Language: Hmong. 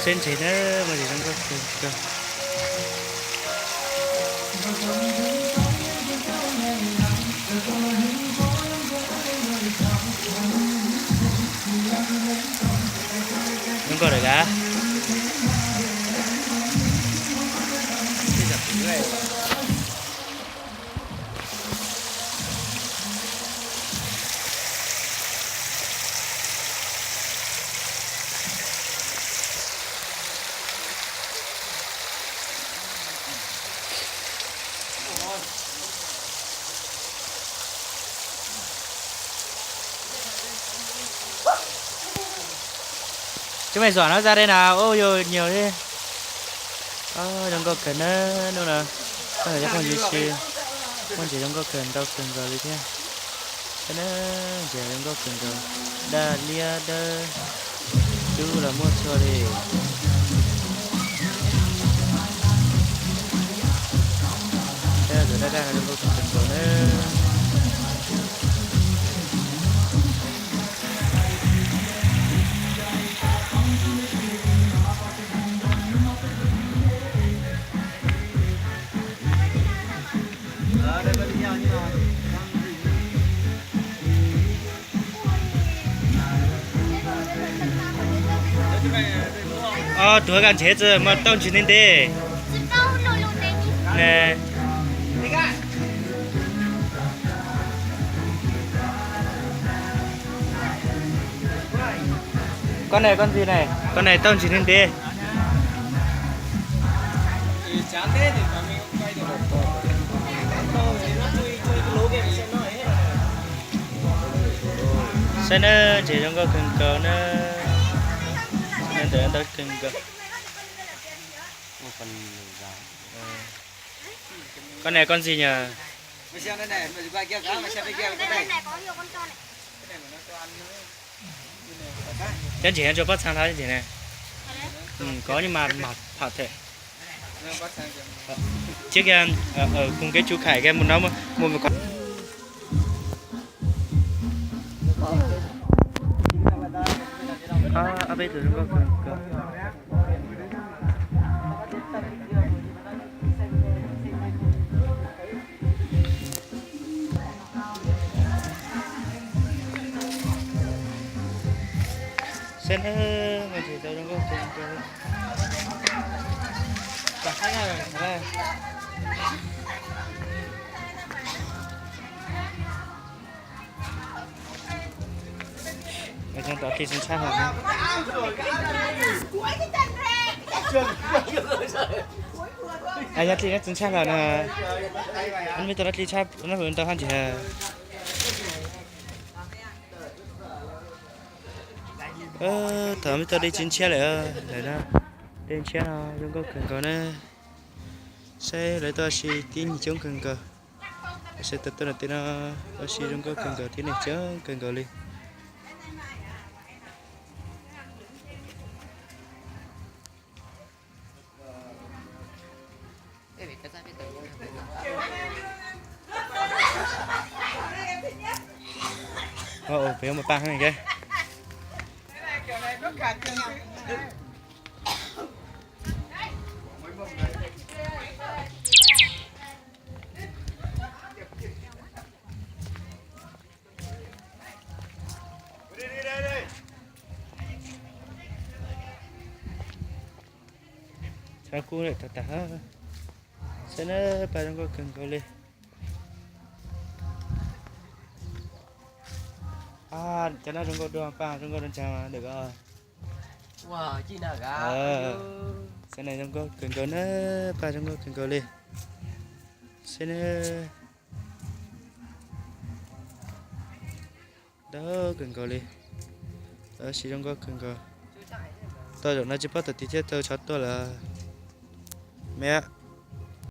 Tsheb ntses na, muaj ntses zoo nkauj kawg nkaus. Zoo nkauj lawm a. Cov me zom no za dej na, ub, yuav nyuag li. Zoo nkauj kawg na, hnub no cov phooj ywg si, muaj ntses zoo nkauj kawg ntau kawg nkaus li thiab. Ntses zoo nkauj kawg nkaus, daj liab dawb, dub los muaj txhua li. Daj daj zoo nkauj kawg nkaus na. Tuav koj ntsev txawm mas tau ntsis ntev ntev. Koj ne, koj ntxig ne, koj ne tau ntsis ntev ntev. Saib na, ntses zoo nkauj kawg nkaus na. Ntawm ntau kawg nkaus. Koj ne koj ntxig nyog. Cov ntses no tsuas pob txha hlo ntses ne. Kov nyuj mas mam pham them. Tsiab kiag, koom kev tsuv khaim kiag mus no mus. Ob peb tus zoo nkauj kawg. Saib na, ntses tau zoo nkauj kawg nkaus. Tom dlig tsis ntshai hlo na. Nyob dlig tsis ntshai hlo na. Muaj tau dab dlig tshaj no ntau hab ntsis. Thaum muaj tau dej tsis ntshiab lawm, dej ntshiab no zoo nkauj kawg nkaus na. Saib lawv tuaj si tib neeg coob kawg nkaus. Saib tau tuaj no tej no, tuaj si zoo nkauj kawg nkaus, tib neeg coob kawg nkaus li. Peb yuav mus paj heeb. Txhob kub lawm, tag tag. Saib na, paj zoo nkauj kawg nkaus li. Cov no zoo nkauj dua, paj zoo nkauj dua ntshai mas ntawm ko. Saib na, zoo nkauj kawg nkaus na, paj zoo nkauj kawg nkaus li. Saib na. Ntau kawg nkaus li. Tab sis zoo nkauj kawg nkaus. Tau zaum no tsis paub tom tid thiab tau tsov tuaj lawm. Me,